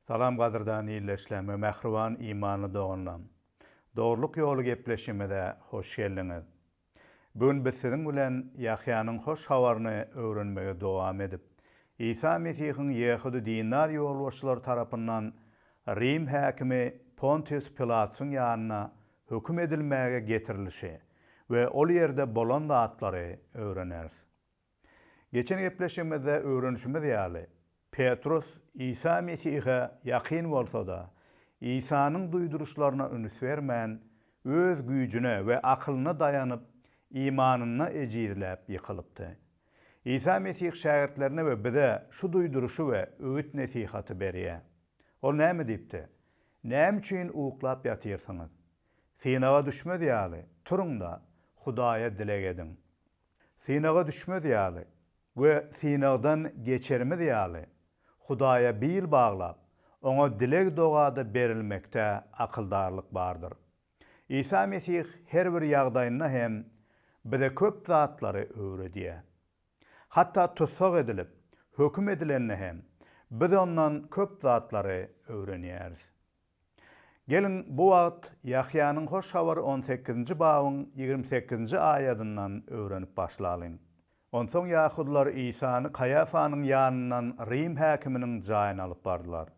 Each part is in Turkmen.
Salam gadyrdan ildeşlerim we mähriban imanly doganlarym. Dogrulyk ýoly gepleşigimize hoş geldiňiz. Bu gün biz siziň bilen Ýahýanyň hoş habaryny öwrenmegi dowam edip, Isa Mesihiň ýehudy dindar ýolbaşçylary tarapyndan Rim häkimi Pontius Pilatyň ýanyna höküm edilmäge getirilişi we ol ýerde bolan zatlary öwreneris. Geçen gepleşigimizde öwrenişimiz ýaly, Petrus Isa Mesihe ýakyn bolsa-da, Isanyň duýduryşlaryna üns bermän, öz güýjüne we akylyna daýanyp, imanynda ejizläp ýykylypdy. Isa Mesih şägirtlerine we bize şu duýduryşy we öwüt-nesihaty berýär. Ol näme diýipdi? Näme üçin uklap ýatyrsyňyz? Synaga düşmez ýaly, turuň-da, Hudaýa dileg ediň. Synaga düşmez ýaly we synagdan geçerimiz ýaly, Hudaýa bil baglap, Oňa dileg-dogada berilmekde akyldarlyk bardyr. Isa Mesih her bir ýagdaýynda hem bize köp zatlary öwredýär. Hatda tussag edilip, höküm edilende hem, biz Ondan köp zatlary öwrenýäris. Geliň, bu wagt Ýahýanyň Hoş Habary on sekizinji babyň 28 sekizinji aýadyndan öwrenip başlalyň. Onsoň ýahudylar Isany Kaýafanyň ýanyndan Rim häkiminiň jaýyna alyp bardylar.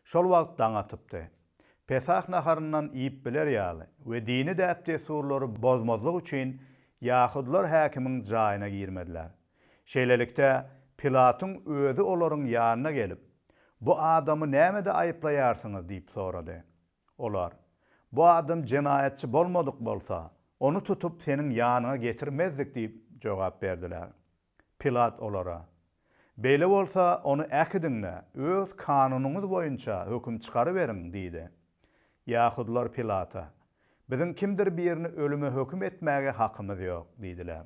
Şol wagt daň atypdy. Pesah naharyndan iýip biler ýaly we dini däp-dessurlary bozmazlyk üçin ýahudylar häkimiň jaýyna girmediler. Şeýlelikde, Pilatyň özi olaryň ýanyna gelip, Bu adamy nämede aýyplaýarsyňyz diýip sorady. Olar, Bu adam jenaýatçy bolmadyk bolsa, ony tutup seniň ýanyňa getirmezdik diýip jogap berdiler. Pilat olara, Beýle bolsa, ony äkidiň-de, öz kanunyňyz boýunça höküm çykaryberiň diýdi. Ýahudylar Pilata, Biziň kimdir birini ölüme höküm etmäge hakymyz ýok diýdiler.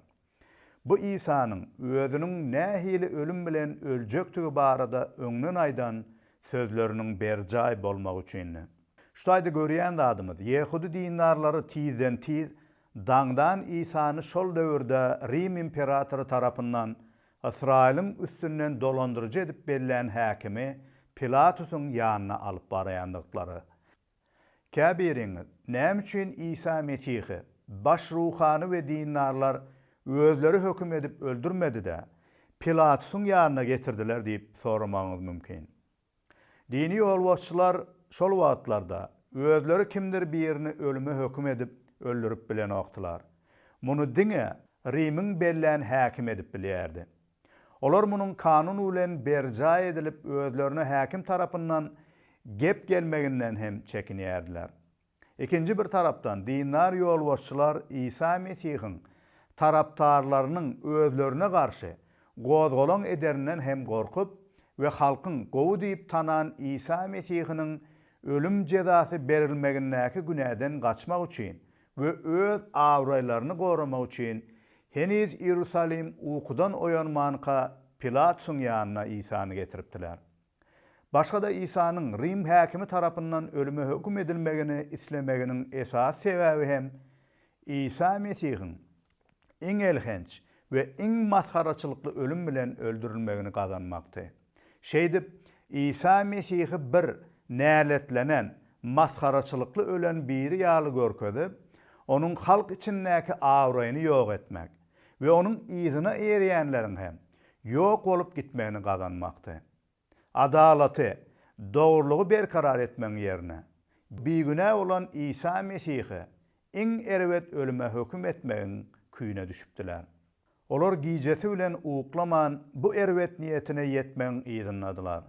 Bu Isanyň özüniň nähili ölüm bilen öljekdigi barada öňden aýdan sözleriniň berjaý bolmagy üçindi. Şu taýda görýän zadymyz, ýehudy dindarlary tizden-tiz daňdan Isany şol döwürde Rim imperatory tarapyndan Ysraýylyň üstünden dolandyryjy edip bellän häkimi Pilatusyň ýanyna alyp barýandyklary. Käbiriňiz, Näme üçin Isa Mesihi baş ruhany we dindarlar özleri höküm edip öldürmedi-de, Pilatusyň ýanyna getirdiler diýip soramagyňyz mümkin. Dini ýolbaşçylar şol wagtlarda özleri kimdir birini ölüme höküm edip öldürip bilenokdylar. Muny diňe Rimiň bellän häkimi edip bilýärdi. Olar munuň kanun bilen berjaý edilip özlerine häkim tarapyndan gep gelmeginden hem çekinýärdiler. Ikinji bir tarapdan dindar ýolbaşçylar Isa Mesihiň tarapdarlarynyň özlerine garşy gozgalaň ederinden hem gorkup we halkyň gowy diýip tanan Isa Mesihiniň ölüm jezasy berilmegindäki günäden gaçmak üçin we öz abraýlaryny goramak üçin heniz Iýerusalim ukudan oýanmanka Pilatusyň ýanyna Isany getiripdiler. Başga-da Isanyň Rim häkimi tarapyndan ölüme höküm edilmegini islemeginiň esasy sebäbi hem Isa Mesihiň iň elhenç we iň masgaraçylykly ölüm bilen öldürilmegini gazanmakdy. Şeýdip, Isa Mesihi bir näletlenen, masgaraçylykly ölen biri ýaly görkezip, Onuň halk içindäki abraýyny ýok etmek we Onuň yzyna eýerýänleriň hem ýok bolup gitmegini gazanmakdy. Adalaty, dogrulygy berkarar etmegiň ýerine, bigünä bolan Isa Mesihi iň erbet ölüme höküm etmegiň küýüne düşüpdiler. Olar gijesi bilen uklaman bu erbet niýetine ýetmegiň yzyndadylar.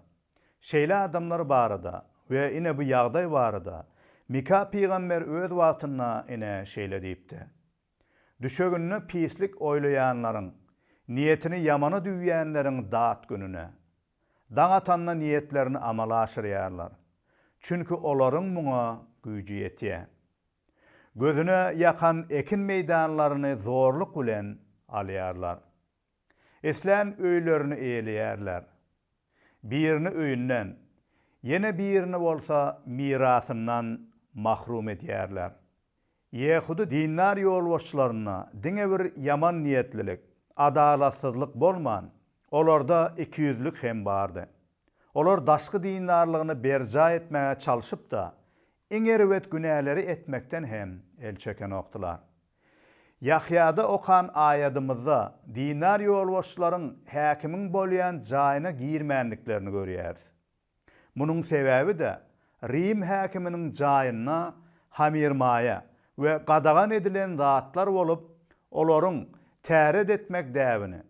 Şeýle adamlar barada we ine bu ýagdaý barada Mika pygamber öz wagtynda ine şeýle diýipdi, Düşeginde pislik oýlaýanlaryň, niýetini ýamana düwýänleriň dat gününe! Daň atanda niýetlerini amala aşyrýarlar. Çünki olaryň muňa güýji ýetýär. Gözüne ýakan ekin meýdanlaryny zorluk bilen alýarlar. Islän öýlerini eýeleýärler. Birini öýünden, ýene birini bolsa mirasyndan mahrum edýärler. Ýehudy dindar ýolbaşçylarynda diňe bir ýaman niýetlilik, adalatsyzlyk bolman, olarda ikiýüzlük hem bardy. Olar daşky dindarlygyny berjaý etmäge çalşyp-da, iň erbet günäleri etmekden hem el çekenokdylar. Ýahýada okan aýadymyzda dindar ýolbaşçylaryň häkimiň bolýan jaýyna girmändiklerini görýäris. Munuň sebäbi-de, Rim häkiminiň jaýynda hamyrmaýa we gadagan edilen zatlar bolup, olaryň täret etmek däbini,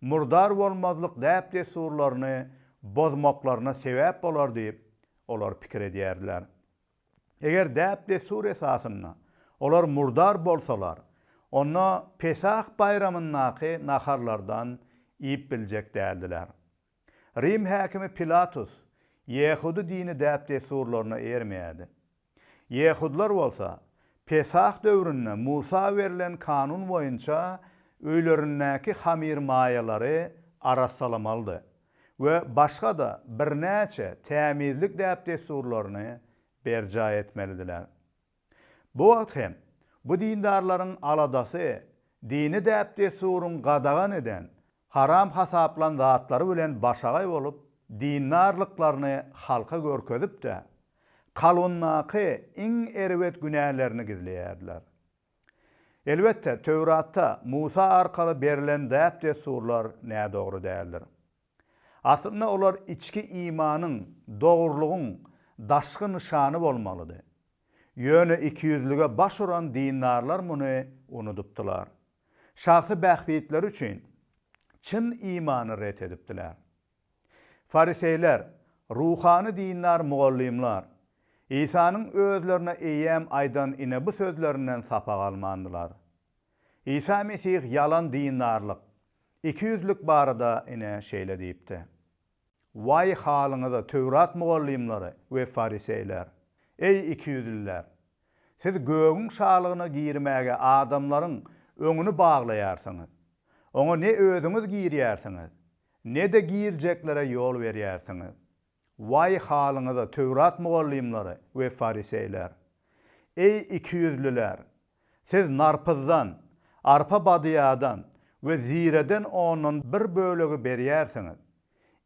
murdar bolmazlyk däp-dessurlaryny bozmaklaryna sebäp bolar diýip, olar pikir edýärdiler. Eger däp-dessur esasynda olar murdar bolsalar, onda Pesah baýramyndaky naharlardan iýip biljek däldiler. Rim häkimi Pilatus ýehudy dini däp-dessurlaryna eýermeýärdi. Ýehudylar bolsa, Pesah döwründe Musa berlen kanun boýunça öýlerindäki hamyrmaýalary arassalamalydy we başga-da birnäçe tämizlik däp-dessurlaryny berjaý etmelidiler. Bu wagt hem bu dindarlaryň aladasy dini däp-dessuryň gadagan eden, haram hasaplan zatlary bilen başagaý bolup, dindarlyklaryny halka görkezip-de, kalbyndaky iň erbet günälerini gizleýärdiler. Elbetde, Töwratda Musa arkaly berlen däp-dessurlar nädogry däldir. Aslynda olar içki imanyň, dogrulygyň daşky nyşany bolmalydy. Ýöne ikiýüzlüge baş uran dindarlar muny unudypdylar. Şahsy bähbitleri üçin çyn imany ret edipdiler. Fariseýler, ruhany dindar mugallymlar, Isanyň özlerine eýýäm aýdan ine bu sözlerinden sapak almandylar. Isa Mesih ýalan dindarlyk, ikiýüzlük barada ine şeýle diýipdi. Waý halyňyza, Töwrat mugallymlary we fariseýler! Eý, ikiýüzlüler! Siz gögüň şalygyna girmäge adamlaryň öňüni baglaýarsyňyz. Oňa ne özüňiz girýärsiňiz, ne-de girjeklere ýol berýärsiňiz. Waý halyňyza, Töwrat mugallymlary we fariseýler! Eý, ikiýüzlüler! Siz narpyzdan, arpa-badyýadan we zireden ondan bir bölegi berýärsiňiz.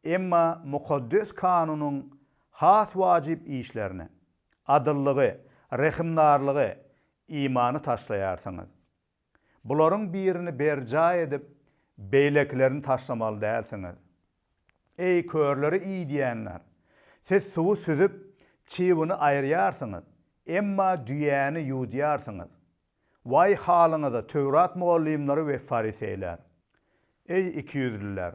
Emma Mukaddes Kanunyň has wajyp işlerini, adyllygy, rehimdarlygy, imany taşlaýarsyňyz. Bularyň birini berjaý edip, beýlekilerini taşlamaly dälsiňiz. Eý, körleri iýdýänler! Siz suwy süzüp, çybyny aýyrýarsyňyz, emma düýäni ýuwdýarsyňyz. Waý halyňyza, Töwrat mugallymlary we fariseýler! Eý, ikiýüzlüler!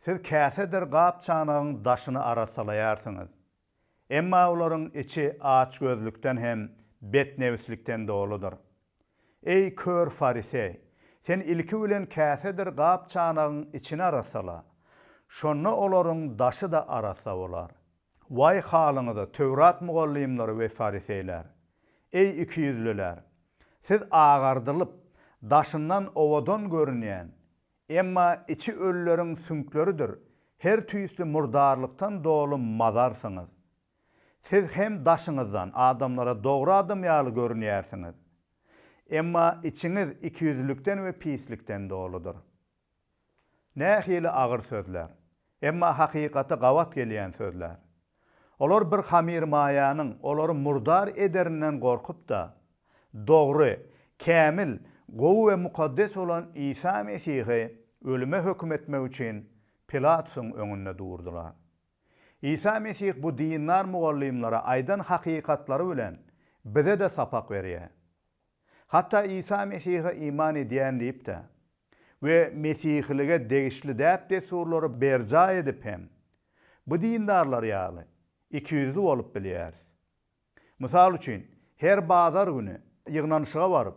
Siz käsedir gap-çanagyň daşyny arassalaýarsyňyz. Emma olaryň içi açgözlükden hem betnebislikden doludyr. Eý, kör fariseý! Sen ilki bilen käsedir gap-çanagyň içini arassala. Şonda olaryň daşy-da arassa bolar. Waý halyňyza, Töwrat mugallymlary we fariseýler! Eý, ikiýüzlüler! Siz agardylyp, daşyndan owadan görünýän, emma içi ölüleriň süňkleridir her tüýsli murdarlykdan doly mazarsyňyz. Siz hem daşyňyzdan adamlara dogry adam ýaly görünýärsiňiz. Emma içiňiz ikiýüzlülikden we pislikden doludyr. Nähili agyr sözler! Emma hakykata gabat gelýän sözler. Olar bir hamyrmaýanyň olary murdar ederinden gorkup-da, dogry, kämil, gowy we mukaddes bolan Isa Mesihi ölüme höküm etmek üçin Pilatusyň öňünde durdular. Isa Mesih bu dindar mugallymlara aýdan hakykatlary bilen bize-de sapak berýär. Hatda Isa Mesihe iman edýän diýip-de we mesihilige degişli däp-dessurlary berjaý edip hem, bu dindarlar ýaly ikiýüzli bolup bilýäris. Mysal üçin, her bazar güni ýygnanyşyga baryp,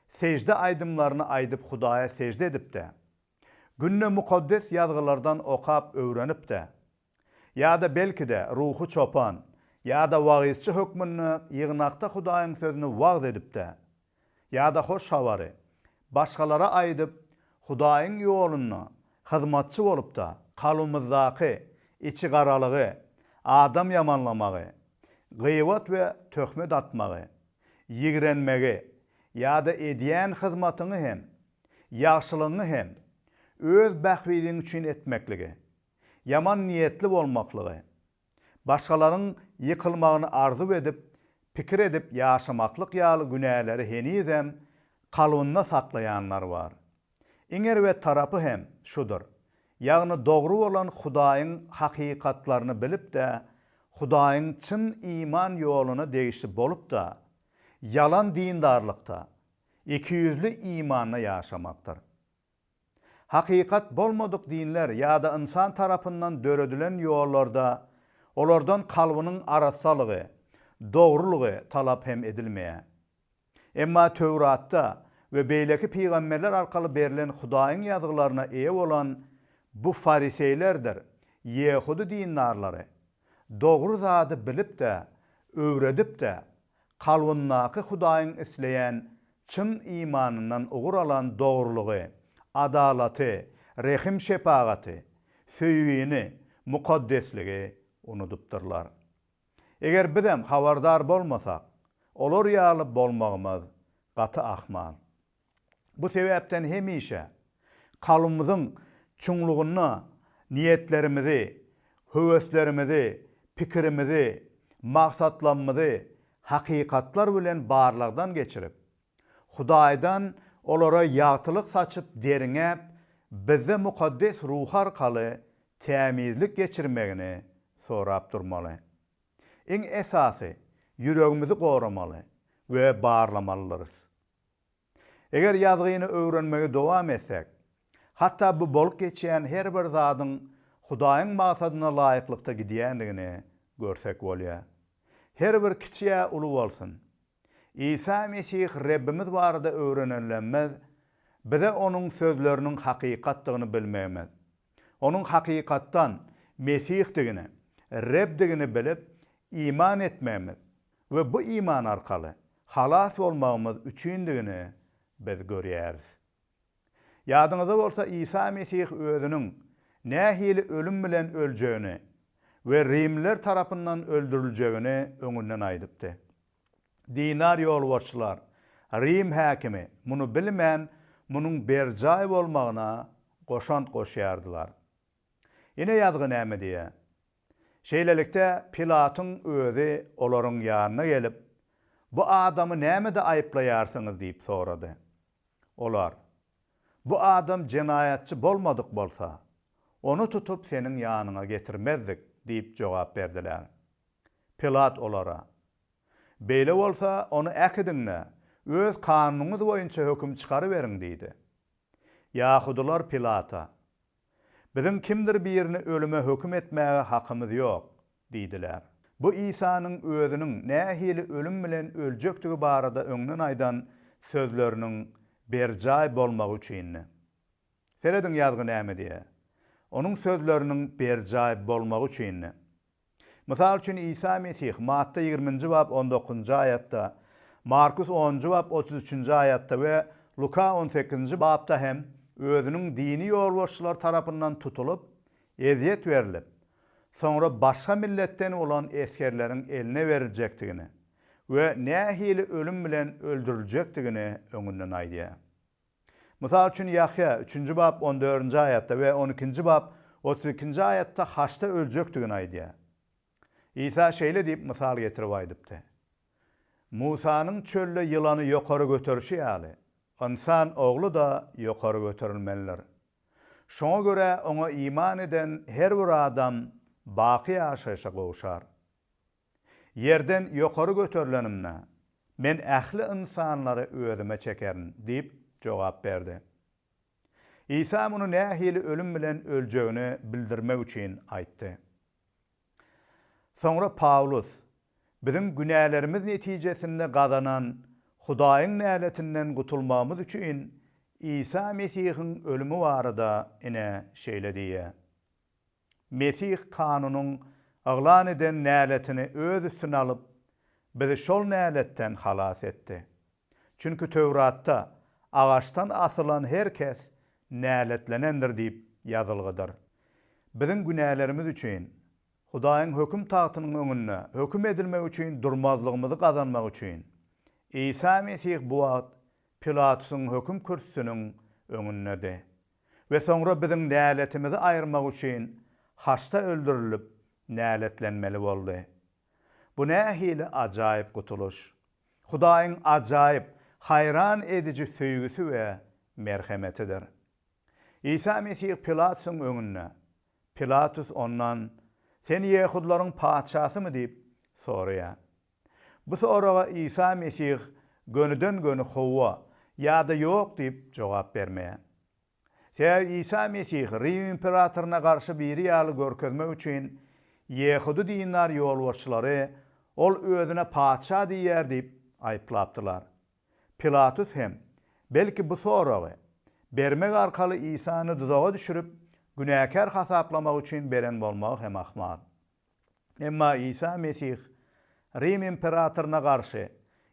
sežde aýdymlaryny aýdyp Hudaýa sežde edip-de, günde Mukaddes Ýazgylardan okap öwrenip-de, ýa-da belki-de ruhy çopan ýa-da wagyzçy hökmünde ýygnakda Hudaýyň sözüni wagyz edip-de, ýa-da hoş habary başgalara aýdyp Hudaýyň ýolunda hyzmatçy bolup-da, kalbymyzdaky içigaralygy, adam ýamanlamagy, gybat we töhmet atmagy, ýigrenmegi ýa-da edýän hyzmatyňy hem, ýagşylygyňy hem öz bähbidiň üçin etmekligi, ýaman niýetli bolmaklygy. Başgalaryň ýykylmagyny arzuw edip, pikir edip ýaşamaklyk ýaly günäleri henizem kalbynda saklaýanlar bar. Iň erbet tarapy hem şudur, ýagny dogry bolan Hudaýyň hakykatlaryny bilip-de, Hudaýyň çyn iman ýoluna degişli bolup-da, ýalan dindarlykda, ikiýüzli imanda ýaşamakdyr. Hakykat bolmadyk dinler ýa-da ynsan tarapyndan döredilen ýollarda olardan kalbynyň arassalygy, dogrulygy talap hem edilmeýär. Emma Töwratda we beýleki pygamberler arkaly berlen Hudaýyň ýazgylaryna eýe bolan bu fariseýlerdir ýehudy dindarlary dogry zady bilip-de, öwredip-de, kalbyndaky Hudaýyň isleýän çyn imanyndan ugur alan dogrulygy, adalaty, rehim-şepagaty, söýgini, mukaddesligi unudypdyrlar. Eger bizem habardar bolmasak, olar ýaly bolmagymyz gaty ahmal. Bu sebäpden hemişe kalbymyzyň çuňlugynda niýetlerimizi, höweslerimizi, pikirimizi, maksatlamyzy hakykatlar bilen barlagdan geçirip, Hudaýdan olara ýagtylyk saçyp derňäp, bizde Mukaddes Ruhy arkaly tämizlik geçirmegini sorap durmaly. Iň esasy, ýüregimizi goramaly we barlamalydyrys. Eger Ýazgyny öwrenmegi dowam etsek, hatda bu bolup geçýän her bir zadyň Hudaýyň maksadyna laýyklykda gidýändigini görsek bolýar. Her bir kiçi ýa uly bolsun, Isa Mesih Rebbimiz barada öwrenenlerimiz bize Onuň sözleriniň hakykatdygyny bilmegimiz, Onuň hakykatdan Mesihdigini, Rebdigini bilip, iman etmegimiz we bu iman arkaly halas bolmagymyz üçindigini biz görýäris. Ýadyňyzda bolsa Isa Mesih özüniň nähili ölüm bilen öljegini we rimliler tarapyndan öldüriljegini öňünden aýdypdy. Dinar ýolbaşçylar, Rim häkimi muny bilmän munuň berjaý bolmagyna goşant goşýardylar. Ine ýazgy näme diýýär. Şeýlelikde Pilatyň özi olaryň ýanyna gelip, Bu adamy nämede aýyplaýarsyňyz diýip sorady. Olar, Bu adam jenaýatçy bolmadyk bolsa, ony tutup seniň ýanyňa getirmezdik diýip jogap berdiler. Pilat olara, Beýle bolsa, ony äkidiň-de, öz kanunyňyz boýunça höküm çykaryberiň diýdi. Ýahudylar Pilata, Biziň kimdir birini ölüme höküm etmäge hakymyz ýok diýdiler. Bu Isanyň özüniň nähili ölüm bilen öljekdigi barada öňden aýdan sözleriniň berjaý bolmagy üçindi. Serediň ýazgy näme diýýär. Onuň sözleriniň berjaý bolmagy üçindi. Mysal üçin, Isa Mesih Matta ýigriminji bap on dokuzynjy aýatda, Markus onunjy bap 33-nji aýatda we Luka on sekizinji bapda hem özüniň dini ýolbaşçylar tarapyndan tutulyp, ezýet berlip, soňra başga milletden bolan esgerleriň eline beriljekdigini we nähili ölüm bilen öldüriljekdigini öňünden aýdýar. Mysal üçin, Ýahýa üçünji bap on dördünji aýatda we on ikinji bap 32-nji aýatda haçda öljekdigini aýdýar. Isa şeýle diýip mysal getirip aýdypdy, Musanyň çölde ýylany ýokary göterişi ýaly, Ynsan Ogly-da ýokary göterilmelidir. Şoňa görä Oňa iman eden her bir adam baky ýaşaýşa gowşar. Ýerden ýokary göterilenimde, Men ähli ynsanlary özüme çekerin diýip jogap berdi. Isa muny nähili ölüm bilen öljegini bildirmek üçin aýtdy. Soňra Pawlus biziň günälerimiz netijesinde gazanan Hudaýyň näletinden gutulmagymyz üçin Isa Mesihiň ölümi barada ine şeýle diýýär. Mesih kanunyň yglan eden näletini öz üstüne alyp, bizi şol näletden halas etdi. Çünki Töwratda, Agaçdan asylan her kes näletlenendir diýip ýazylgydyr. Biziň günälerimiz üçin Hudaýyň höküm tagtynyň öňünde höküm edilmek üçin durmazlygymyzy gazanmak üçin, Isa Mesih bu wagt Pilatusyň höküm kürsüsiniň öňündedi. We soňra biziň näletimizi aýyrmak üçin haçda öldürilip. näletlenmeli boldy. Bu nähili ajaýyp gutulyş! Hudaýyň ajaýyp, haýran ediji söýgüsi we merhemetidir. Isa Mesih Pilatusyň öňünde. Pilatus ondan, Sen ýehudylaryň patyşasymy diýip soraýar. Bu soraga Isa Mesih gönüden-göni hawa ýa-da ýok diýip jogap bermeýär. Sebäbi Isa Mesih Rim imperatoryna garşy biri ýaly görkezmek üçin ýehudy dindar ýolbaşçylary Ol özüne patyşa diýýär diýip aýyplapdylar. Pilatus hem, belki bu soragy bermek arkaly Isany duzaga düşürip, günäkär hasaplamak üçin beren bolmagy hem ahmal. Emma Isa Mesih Rim imperatoryna garşy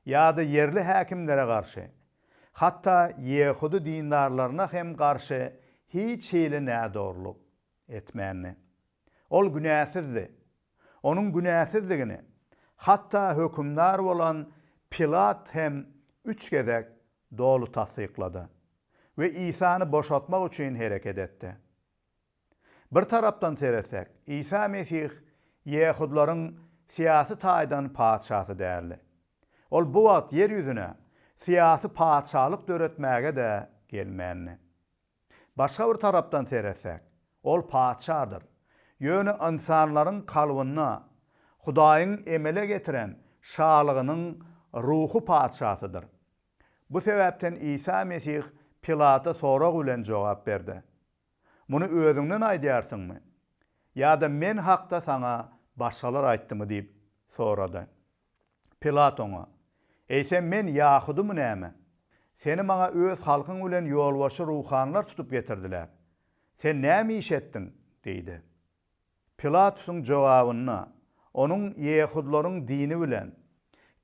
ýa-da ýerli häkimlere garşy, hatda ýehudy dindarlaryna hem garşy hiç hili nädogrulyk etmändi. Ol günäsizdi. Onuň günäsizdigini hatda hökümdar bolan Pilat hem üç gezek doly tassyklady we Isany boşatmak üçin hereket etdi. Bir tarapdan seretsek, Isa Mesih ýehudylaryň syýasy taýdan patyşasy däldi. Ol bu wagt ýer ýüzüne syýasy patyşalyk döretmäge-de gelmändi. Başga bir tarapdan seretsek, ol patyşadyr. Ýöne ynsanlaryň kalbynda Hudaýyň emele getiren şalygynyň ruhy patyşasydyr. Bu sebäpden Isa Mesih Pilata sorag bilen jogap berdi. Muny özüňden aýdýarsyňmy? Ýa-da men hakda saňa başgalar aýtdymy diýip sorady. Pilat oňa, Eýsem men ýahudymy näme? Seni maňa öz halkyň bilen ýolbaşçy ruhanylar tutup getirdiler. Sen näme iş etdiň? diýdi. Pilatusyň jogabynda onuň ýehudylaryň dini bilen,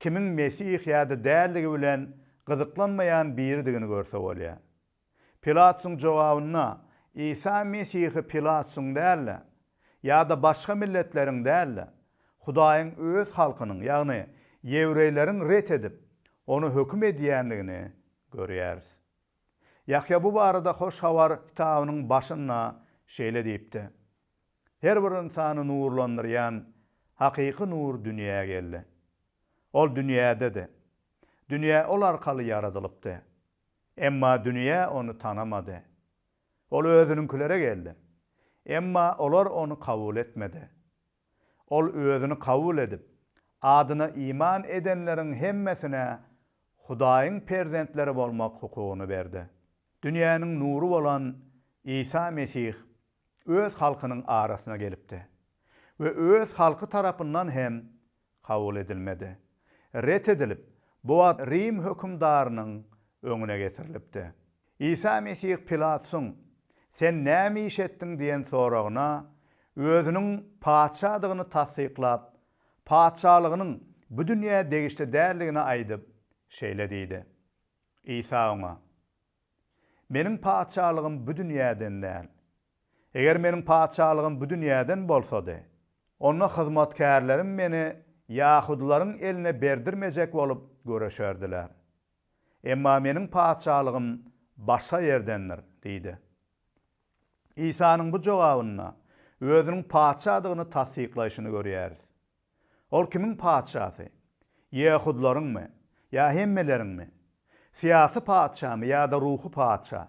kimiň Mesih ýa-da däldigi bilen gyzyklanmaýan biridigini görse bolýar. Pilatusyň jogabynda Isa Mesihi Pilatusyň däl-de, ýa-da başga milletleriň däl-de, Hudaýyň öz halkynyň, ýagny ýewreýleriň ret edip, ony höküm edýändigini görýäris. Ýahýa bu barada Hoş Habar kitabynyň başynda şeýle diýipdi, Her bir ynsany nurlandyrýan hakyky nur dünýä geldi. Ol dünýädedi. Dünýä ol arkaly ýaradylypdy. Emma dünýä ony tanamady. Ol özüniňkilere geldi. Emma olar ony kabul etmedi. Ol özüni kabul edip, adyna iman edenleriň hemmesine Hudaýyň perzentleri bolmak hukugyny berdi. Dünýäniň nury bolan Isa Mesih öz halkynyň arasyna gelipdi we öz halky tarapyndan hem kabul edilmedi. Ret edilip, bu wagt Rim hökümdarynyň öňüne getirilipdi. Isa Mesih Pilatusyň, Sen näme iş etdiň diýen soragyna, özüniň patyşadygyny tassyklap, patyşalygynyň bu dünýä degişli däldigini aýdyp, şeýle diýdi. Isa oňa, Meniň patyşalygym bu dünýäden däl. Eger meniň patyşalygym bu dünýäden bolsady, onda hyzmatkärlerim meni ýahudylaryň eline berdirmejek bolup göreşerdiler. Emma meniň patyşalygym başga ýerdendir diýdi. Isanyň bu jogabynda özüniň patyşadygyny tassyklaýşyny görýäris. Ol kimiň patyşasy? Ýehudylaryňmy ýa hemmeleriňmi? Syýasy patyşamy ýa-da ruhy patyşa?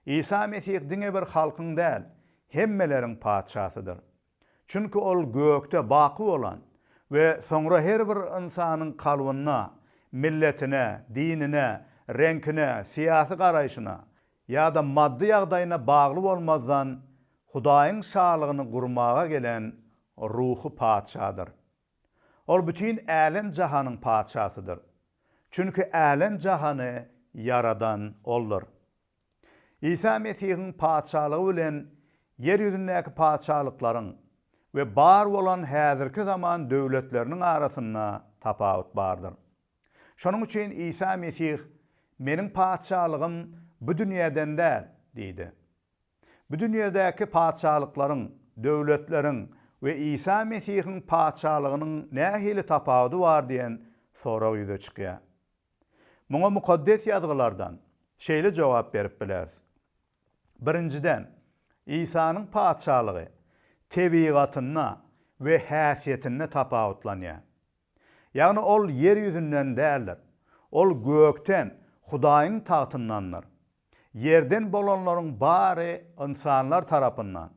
Isa Mesih diňe bir halkyň däl, hemmeleriň patyşasydyr. Çünki ol gökde baky bolan we soňra her bir ynsanyň kalbynda milletine, dinine, reňkine, syýasy garaýşyna ýa-da maddy ýagdaýyna bagly bolmazdan Hudaýyň şalygyny gurmaga gelen ruhy patyşadyr. Ol bütin älem-jahanyň patyşasydyr. Çünki älem-jahany ýaradan Oldur. Isa Mesihiň patyşalygy bilen ýer ýüzündäki patyşalyklaryň we bar bolan häzirki zaman döwletleriniň arasynda tapawut bardyr. Şonuň üçin Isa Mesih, Meniň patyşalygym bu dünýäden däl diýdi. Bu dünýädäki patyşalyklaryň, döwletleriň we Isa Mesihiň patyşalygynyň nähili tapawudy bar diýen sorag ýüze çykýar. Muňa Mukaddes Ýazgylardan şeýle jogap berip bileris. Birinjiden, Isanyň patyşalygy tebigatynda. we häsiýetinde tapawutlanýar. Ýagny ol ýer ýüzünden däldir. Ol gökden, Hudaýyň tagtyndandyr. Ýerden bolanlaryň bary ynsanlar tarapyndan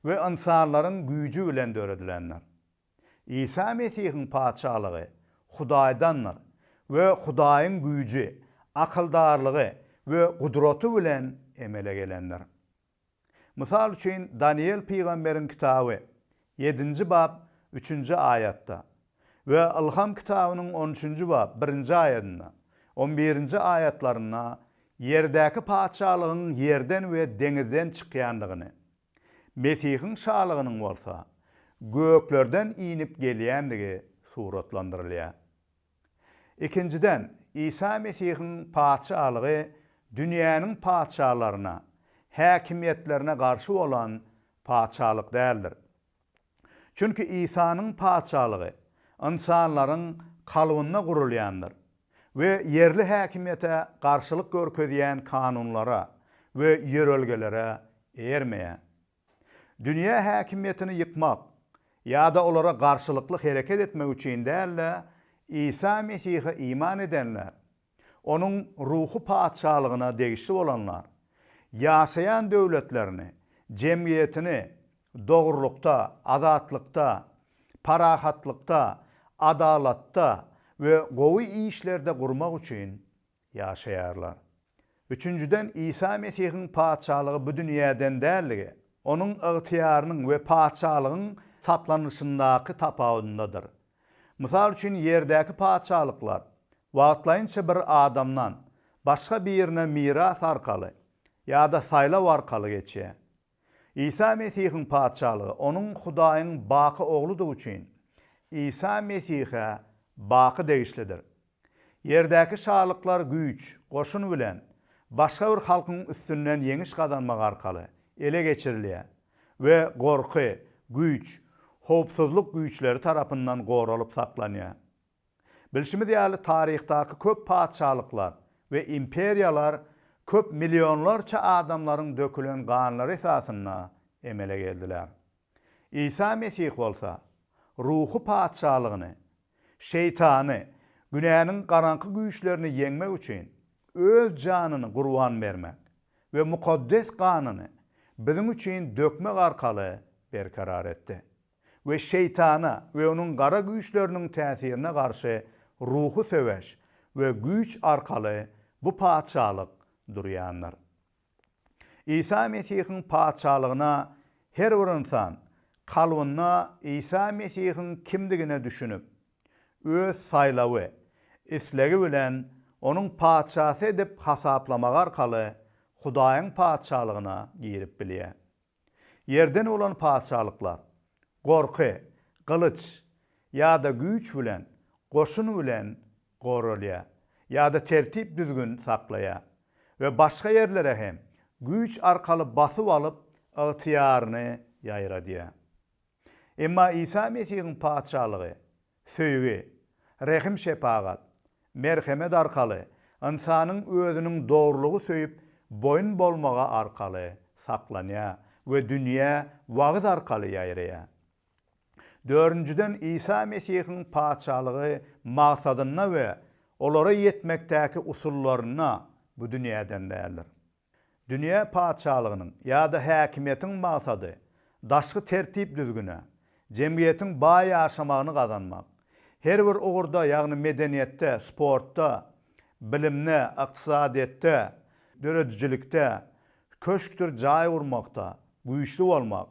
we ynsanlaryň güýji bilen döredilendir. Isa Mesihiň Patyşalygy Hudaýdandyr we Hudaýyň güýji, akyldarlygy we gudraty bilen emele gelendir. Mysal üçin, Danyýel pygamberiň kitaby, ýedinji bap, üçünji aýatda we Ylham kitabynyň on üçünji bap, birinji aýadynda, on birinji aýatlarynda ýerdäki patyşalygyň ýerden we deňizden çykýandygyny, Mesihiň şalygynyň bolsa, göklerden inip gelýändigi suratlandyrylýar. Ikinjiden, Isa Mesihiň Patyşalygy dünýäniň patyşalaryna, häkimiýetlerine garşy bolan patyşalyk däldir. Çünki Isanyň Patyşalygy ynsanlaryň kalbynda gurulýandyr we ýerli häkimiýete garşylyk görkezýän kanunlara we ýörelgelere eýermeýär. Dünýä häkimiýetini ýykmak ýa-da olara garşylykly hereket etmek üçin däl-de, Isa Mesihe iman edenler, Onuň ruhy patyşalygyna degişli bolanlar, ýaşaýan döwletlerini, jemgyýetini dogrulykda, azatlykda, parahatlykda, adalatda we gowy işlerde gurmak üçin ýaşaýarlar. Üçünjiden, Isa Mesihiň Patyşalygy bu dünýäden däldigi, Onuň ygtyýarynyň we Patyşalygyň saklanyşyndaky tapawudyndadyr. Mysal üçin, ýerdäki patyşalyklar wagtlaýynça bir adamdan başga birine miras arkaly ýa-da saýlaw arkaly geçýär. Isa Mesihiň Patyşalygy Onuň Hudaýyň baky Ogludygy üçin, Isa Mesihe baky degişlidir. Ýerdäki şalyklar güýç, goşun bilen başga bir halkyň üstünden ýeňiş gazanmak arkaly ele geçirilýär we gorky, güýç, howpsuzlyk güýçleri tarapyndan goralyp saklanýar. Bilşimiz ýaly taryhdaky köp patyşalyklar we imperiýalar köp millionlarça adamlaryň dökülen ganlary esasynda emele geldiler. Isa Mesih bolsa ruhy patyşalygyny, şeýtany, günäniň garaňky güýçlerini ýeňmek üçin öz janyny gurban bermek we mukaddes ganyny biziň üçin dökmek arkaly berkarar etdi. We şeýtana we onuň gara güýçleriniň täsirine garşy ruhy söweş we güýç arkaly bu patyşalyk durýandyr. Isa Mesihiň patyşalygyna her bir ynsan kalbynda Isa Mesihiň kimdigine düşünip, öz saýlawy, islegi bilen Onuň patyşasy edip hasaplamagy arkaly Hudaýyň patyşalygyna girip bilýär. Ýerden bolan patyşalyklar, gorky, gylyç ýa-da güýç bilen, goşun bilen goralýar ýa-da tertip-düzgün saklaýar we başga ýerlere hem güýç arkaly basyp alyp ygtyýaryny ýaýradýar. Emma Isa Mesihiň Patyşalygy söýgi, rehim-şepagat, merhemet arkaly ynsanyň özüniň dogrulygy söýüp boýun bolmagy arkaly saklanýar we dünýä wagyz arkaly ýaýraýar. Dördünjiden, Isa Mesihiň Patyşalygy maksadynda we olara ýetmekdäki usullarynda bu dünýäden däldir. Dünýä patyşalygynyň ýa-da häkimiýetiň maksady daşky tertip-düzgüne, jemgyýetiň baý ýaşamagyny gazanmak, her bir ugurda, ýagny medeniýetde, sportda, bilimde, ykdysadyýetde, döredijilikde, köşkdür jaý gurmakda güýçli bolmak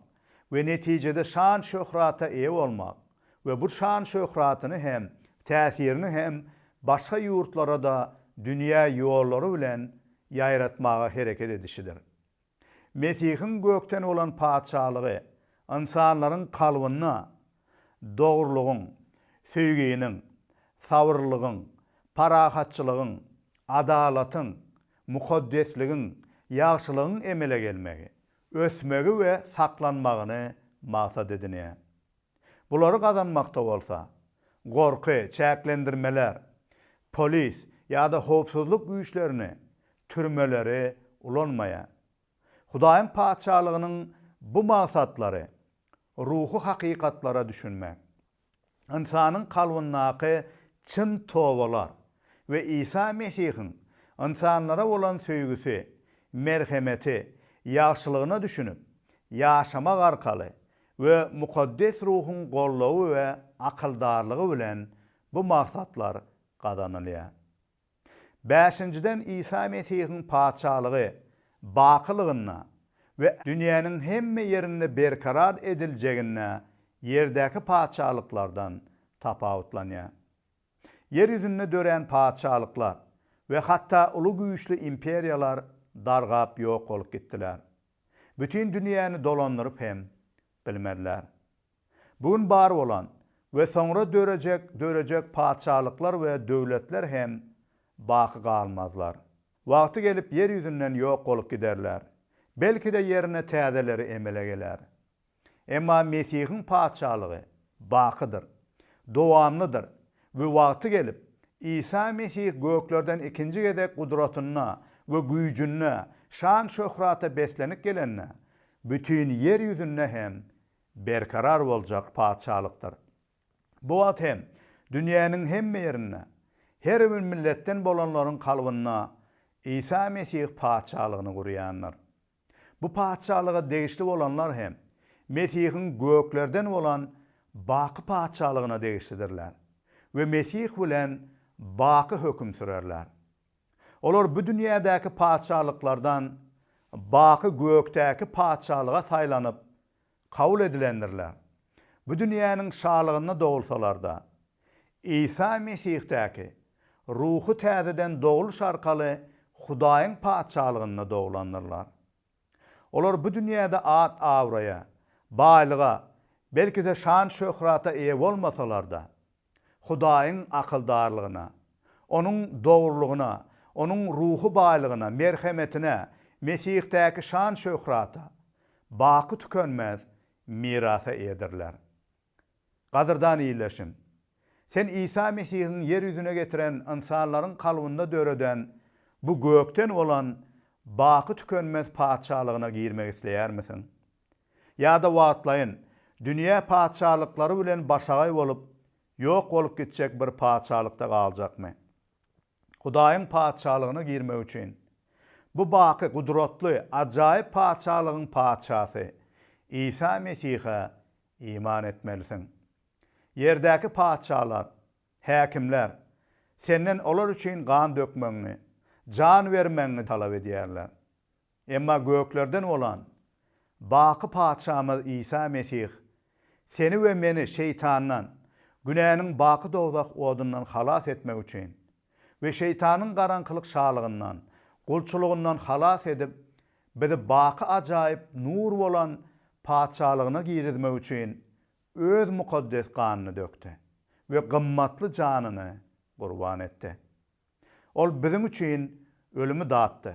we netijede şan-şöhrata eýe bolmak we bu şan-şöhratyny hem, täsirini hem başga ýurtlara-da dünýä ýollary bilen ýaýratmaga hereket edişidir. Mesihiň gökden bolan Patyşalygy ynsanlaryň kalbynda dogrulygyň, söýginiň, sabyrlylygyň, parahatçylygyň, adalatyň, mukaddesligiň, ýagşylygyň emele gelmegi, ösmegi we saklanmagyny maksat edinýär. Bulary gazanmakda bolsa, gorky, çäklendirmeler, polis ýa-da howpsuzlyk güýçlerini, türmeleri ulanmaýar. Hudaýyň Patyşalygynyň bu maksatlary. ruhy hakykatlara düşünmek, ynsanyň kalbyndaky çyn tobalar we Isa Mesihiň ynsanlara bolan söýgüsi, merhemeti, ýagşylygyna düşünip ýaşamak arkaly we Mukaddes Ruhuň goldawy we akyldarlygy bilen bu maksatlar gazanylýar. Bäşinjiden Isa Mesihiň Patyşalygy bakylygynda we dünýäniň hemme ýerinde berkarar ediljeginde ýerdäki patyşalyklardan tapawutlanýar. Ýer ýüzünde dörän patyşalyklar we hatda uly güýçli imperiýalar dargap ýok bolup gitdiler. Bütin dünýäni dolandyryp hem bilmediler. Bu gün bar bolan we soňra dörejek dörejek patyşalyklar we döwletler hem baky galmazlar. Wagty gelip ýer ýüzünden ýok bolup giderler. Belki-de ýerine täzeleri emele geler. Emma Mesihiň Patyşalygy bakydyr, dowamlydyr we wagty gelip, Isa Mesih göklerden ikinji gezek gudratynda we güýjünde şan-şöhrata beslenip gelende, bütin ýer ýüzünde hem berkarar boljak Patyşalykdyr. Bu wagt hem dünýäniň hemme ýerinde, her bir milletden bolanlaryň kalbynda Isa Mesih Patyşalygyny gurýandyr. Bu Patyşalyga degişli bolanlar hem Mesihiň göklerden bolan baky Patyşalygyna degişlidirler we Mesih bilen baky höküm sürerler. Olar bu dünýädäki patyşalyklardan baky gökdäki Patyşalyga saýlanyp, kabul edilendirler. Bu dünýäniň şalygynda dogulsalar-da, Isa Mesihdäki ruhy täzeden dogluş arkaly Hudaýyň Patyşalygynda doglandyrlar. Olar bu dünýäde at-abraýa, baýlyga, belki-de şan-şöhrata eýe bolmasalar-da, Hudaýyň akyldarlygyna, Onuň dogrulygyna, Onuň ruhy baýlygyna, merhemetine, Mesihdäki şan-şöhrata, baky tükenmez mirasa eýedirler. Gadyrdan ildeşim! Sen Isa Mesihiň ýer ýüzüne getiren ynsanlaryň kalbynda döreden bu gökden bolan baky tükenmez Patyşalygyna girmek isleýärmisiň? Ýa-da wagtlaýyn, dünýä patyşalyklary bilen başagaý bolup, ýok bolup gitjek bir patyşalykda galjakmy? Hudaýyň Patyşalygyna girmek üçin, bu baky, gudratly, ajaýyp Patyşalygyň Patyşasy Isa Mesihe iman etmelisiň. Ýerdäki patyşalar, häkimler senden olar üçin gan dökmegiňi, jan bermegiňi talap edýärler. Emma göklerden bolan baky Patyşamyz Isa Mesih seni we meni şeýtandan, günäniň baky dowzah odundan halas etmek üçin we şeýtanyň garaňkylyk şalygyndan, gulçulygyndan halas edip, bizi baky ajaýyp nur bolan Patyşalygyna girizmek üçin Öz mukaddes ganyny dökdi we gymmatly janyny gurban etdi. Ol biziň üçin ölümi datdy.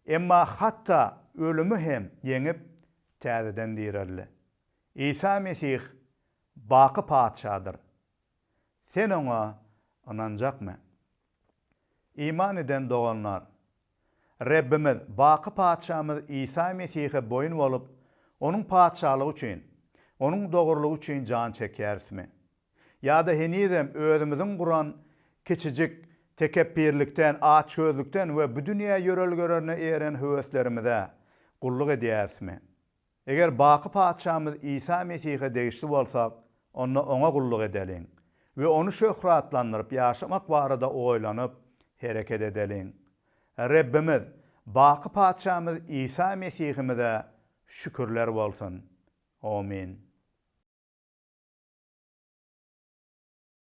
Emma hatda ölümi hem ýeňip, täzeden direldi. Isa Mesih baky Patyşadyr. Sen Oňa ynanjakmy? Iman eden doganlar, Rebbimiz, baky Patyşamyz Isa Mesihe boýun bolup, Onuň Patyşalygy üçin, Onuň dogrulygy üçin jan çekýärismi? Ýa-da henizem özümiziň guran kiçijik tekepbirlikden, açgözlükden we bu dünýä ýörelgelerine eýeren höweslerimize gulluk edýärismi? Eger baky Patyşamyz Isa Mesihe degişli bolsak, onda Oňa gulluk edeliň we Ony şöhratlandyryp ýaşamak barada oýlanyp, hereket edeliň. Rebbimiz, baky Patyşamyz Isa Mesihimize şükürler bolsun! Omyn.